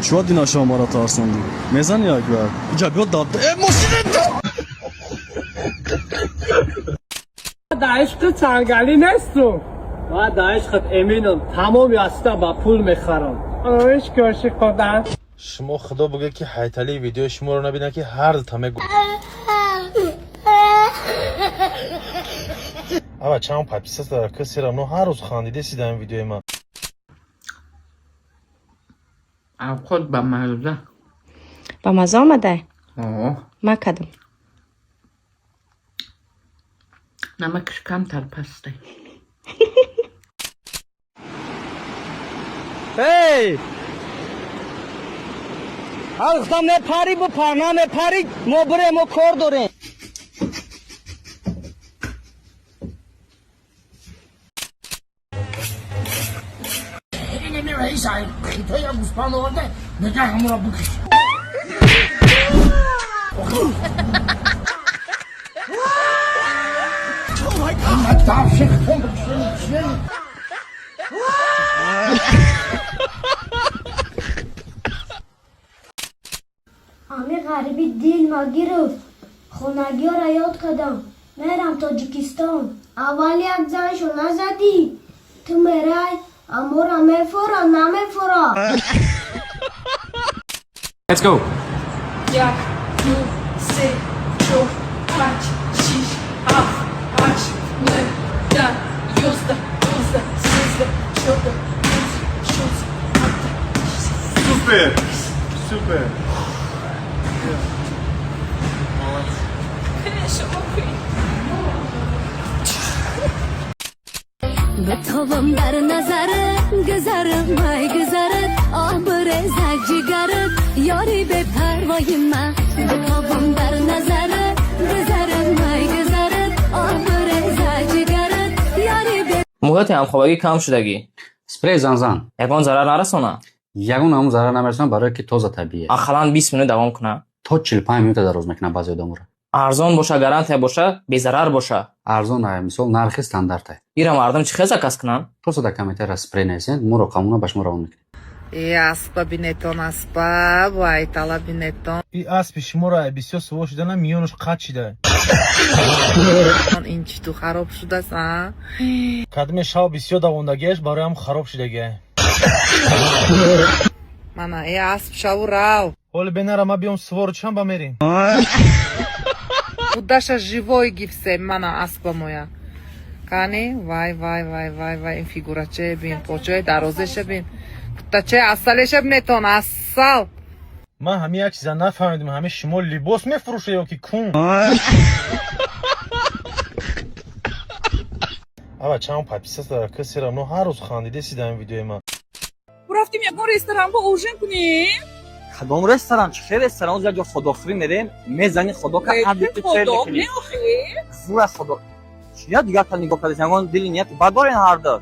Чуа динаша мара тарсонди? Мезани як ба як? Иҷа биё дар э мошина. Да ишқи чангалӣ нестум. Ман да ишқат эминам, тамоми аста ба пул мехарам. Ишқ ошиқодан. Шумо худо бугӯ, ки ҳайталии видеои шуморо набинад, ки ҳар дута мегӯ. Ава чанд подписаться дара, ки все равно ҳар рӯз хандиде сида ин видеои ман. Авқот ба мазза. Ба мазза омадай? О. Ма кадам. Намакаш камтар пастай. Эй! Ҳар гуфтам мепарӣ, бипар, намепарӣ, мо бирем, мо кор дорем. Хитоя гӯспанд оварда, мега ҳамура бикиш. Ами ғариби дил ма гирифт, хонагиёра ёд кардам, мерам Тоҷикистон. Аввал як заншо назадӣ, ту мерай, амора мефора, намефора. Let's go. Як, ду, се, чор, панҷ, шиш, ҳафт, ҳашт, нӯҳ, 10, 11, 12, 13, 14, 15, 16, ҳабдаҳ. Супер! Супер! Шумо Битовам дар назарат, гузарам, ай гузарат, оҳ биреза ҷигарат, ёри бепарвои ман. Битовам дар назарат, гузарам, ай гузарат, оҳ биреза ҷигарат, ёри бе Муҳлати ҳамхобагӣ кам шудагӣ. Спрей занзан. Ягон зарар нарасона? Ягон ҳамун зарар намерасонад, барое ки тоза табиие. Ақаллан 20 минут давом кунад? То 45 минута дароз мекунад баъзе одаморо. Арзон боша, гарантия боша, безарар боша. Арзон ай, мисол, нархи стандартай. Ира мардум чӣ хел заказ кунанд? Просто дар комментария спрей нависед, мо рақамона ба шумо равон мекунем. Э, аспа бинетон, аспа, вайтала бинетон. И аспи шуморо бисёр сувор шудана, миёнаш қат шида. Ин чӣ ту хароб шудааст, а? Кадме шав бисёр давондагиаш, бароям хароб шудагия. Мана, э, асп шаву рав. Ҳоли бенара, ма биём сувору чанд ба мерем? Будаша живой гифсе, мана аспа моя. Кани, вай, вай, вай, вай, вай, ин фигураче бин, почои дарозеша бин. Куттачаи асалеша бинетон, асал. Ман ҳамин як чиза нафаҳмидам: ҳамин шумо либос мефурӯша ё ки кун? Ава чанд подписаться дара, ки все равно ҳар рӯз хандиде сида ин видеои ман. Рафтим ягон ресторан бо ужин кунем. Кадом ресторан? Чӣ хел ресторан? Оз як ҷо худохӯрӣ мерем, мезани худо ка ҳар ду чел Худо мекунӣ. не охи. Зура худо. Чия дигар та нигоҳ кардед? Ягон дили нияти бад дорен ҳар ду?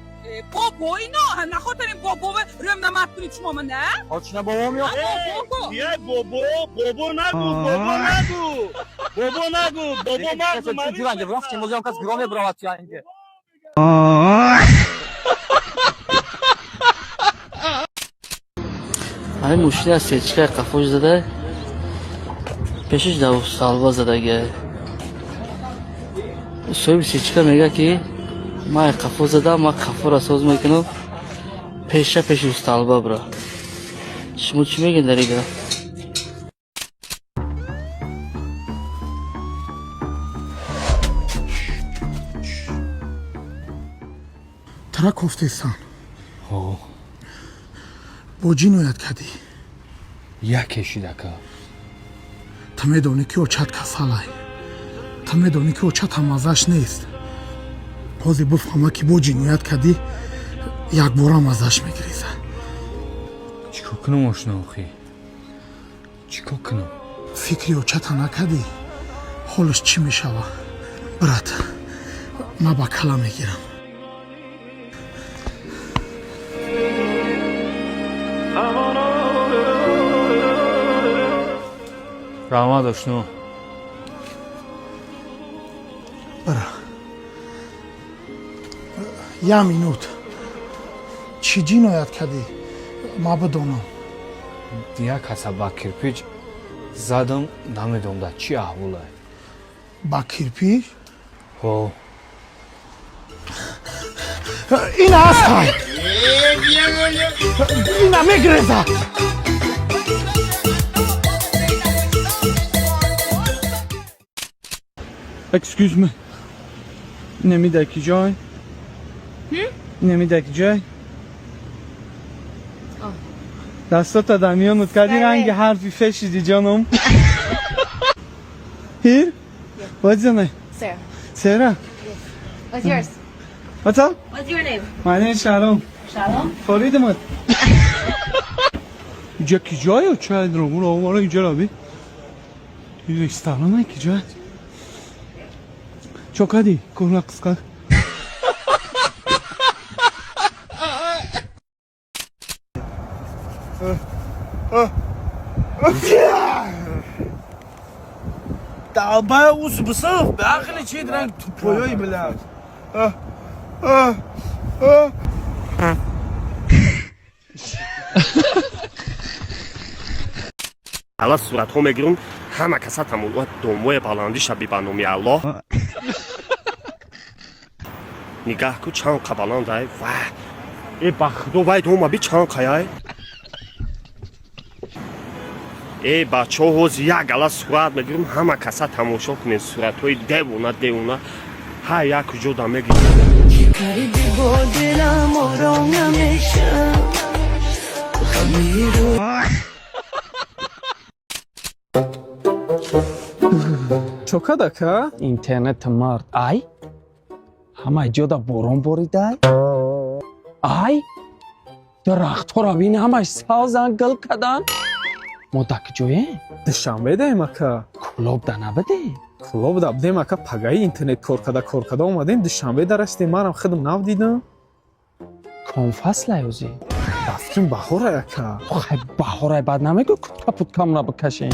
Бобо ино нахотарем, бобо рӯм намат кунед шумо мана. Ҳочина бобом ё? Бобо. Кияй бобо? Бобо нагу, бобо нагу! Бобо нагу, бобо нагу! Ҷуранҷа рафтем, боз ягон кас гиро мебаравад тия инҷа. Ҳамин мошина сечкаи қафош зада, пешиш салва задагия. Соҳиби сечка мега, ки ман қафо задам, ман қафоро соз мекунам, пеша пеши усталба бира. Шумо чӣ мегӯед дар ин гап? Тара кофтесан? Бо ҷиноят кардӣ? Яке шидака. Ту медонӣ, ки очат касалай, ту медонӣ, ки очат ҳамазаш нест. Ҳозир бифаҳма, ки бо ҷиноят кардӣ, якбора маззаш мегиреза. Чӣ кор кунам, ошно, охи? Чӣ кор кунам? Фикри очата накардӣ, ҳолаш чӣ мешава? Брат, ман ба кала мегирам. Раҳмат, ошно. Бара, як минут, чӣ ҷиноят кардӣ, ма бидонам. Як каса ба кирпич задам, намедонам дар чӣ аҳволае. Ба кирпич? Ҳо. Ина ҳастай, ина мегреза. Excuse me. نمیدکی جای؟ نمیدکی جای؟ دستات دمیانت کردی رنگ حرفی فشیدی جانم. Here? What's your name? Sarah. Sarah? What's yours? What's up? What's your name? My name is Shalom. Shalom? فرید من. اینجا کی جای چای رو برو اون اینجا رو بی. این رستوران کی جای؟ Çok hadi kurla kıskan. Далбая ус бисаф ба ақли чи дранг тупоёи билад. Ала суратҳо мегирум, ҳама каса тамома домои баландиша би ба номи Аллоҳ. Нигаҳ ку, чанд қа баландай. Ва э, ба худо, вай дома би чанд қаяй. Э, бачаҳо, ҳози як гала сурат мегирум, ҳама каса тамошо кунед, суратҳои девона девона ҳар як куҷо да мегирем. کردی با دلم آرام نمیشم. Чокадака? Интернет мард ай, ҳамаи ҷода борон боридай, ай, дарахтҳоро бин, ҳамаш савзан, гил кадан. Мо дар куҷоем? Душанбе даем, ака. Кӯлоб да набудем? Кӯлоб да будем, ака, пагаи интернет кор када, кор када омадем, Душанбе дарастем, манам худам нав дидам. Ком фаслай озӣ? Рафтим, баҳорай, ака. Хай, баҳорай, баъд намегӯ кутка путкамона бикашем?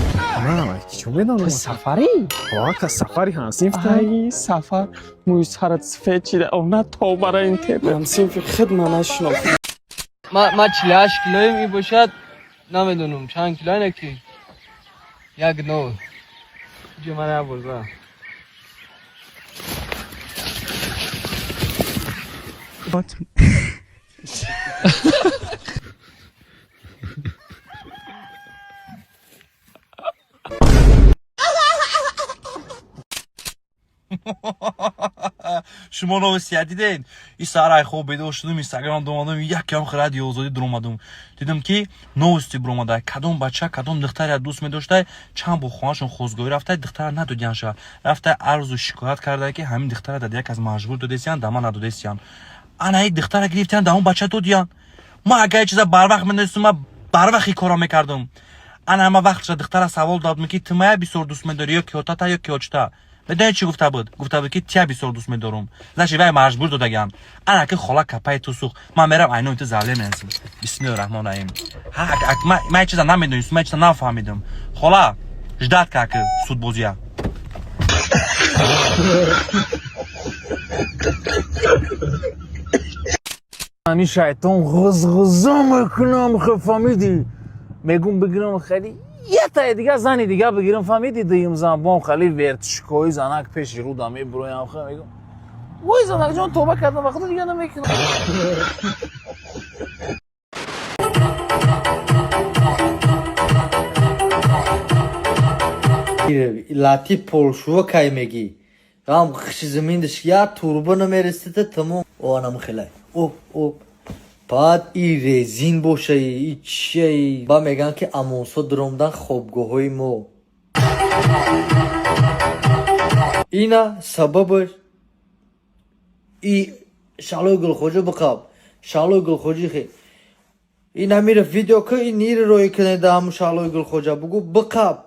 Манам чо медонам. Ту сафарӣ? О, ака, сафари ҳамсинфта. Ай, сафар, мӯи сарат сифед шида, она то барои интернет ҳамсинфи худ ма нашинохтам. Ма 48 килоем, и бошад намедонам чанд кило, ина ки як нол ҷо мана бурза. Шумо новостия дидед? И сарай хоб бедор шудум, Инстаграм домадам, якам Радио Озодӣ дуромадум, дидам ки новости буромада, кадом бача кадом духтаря дӯст медошта, чанд бор хонаашон хозгоҳӣ рафта, духтара надодиянша, рафта арзу шикоят карда, ки ҳамин духтара дар як аз маҷбур додесиян, да ман надодесиян. Ана и духтара гирифтиян, да он бача додиян. Ма агар чиза барвақт медонистум, ма барвақт и корро мекардум. Ана ҳама вақтша духтара савол додам, ки ту мая бисёр дӯст медорӣ ё ки отата, ё ки очта? Медонед, чӣ гуфта буд? Гуфта буд, ки тия бисёр дӯст медорум. Значит, вай маҷбур додаган. Ана ки хола капаи ту сӯх, ман мерам айнои ту заявление менависам. Бисмиллоҳи раҳмони раҳим. Ма чиза намедонистум, ма чиза нафаҳмидам. Хола, ждать как судбозия. Ами шайтон ғузғузо мекунам, хе, фаҳмидӣ? Мегум, бигирам, хеле ятае дига зани дига бигирам, фаҳмидӣ? Дуюм зан бом, хеле вертишкои занак пеши руда мебуроям, хе, мегум: вой, занакҷон, тоба кардам, ба худо, дига намекунам. Лати полшува кай мегӣ, гам хиши заминдаш я турба намерасида, тамом. О, анам хелай, о о, баъд и резин боша, и чия. Ба мегӯянд, ки амонсо дуромдан хобгоҳҳои мо. Ина сабабаш и Шаълои Гулхоҷа биқаб, Шаълои Гулхоҷи хе. Ин ҳамира видео ка, ин нири роӣ кунеда, ҳамун Шаълои Гулхоҷа бугӯ, биқаб.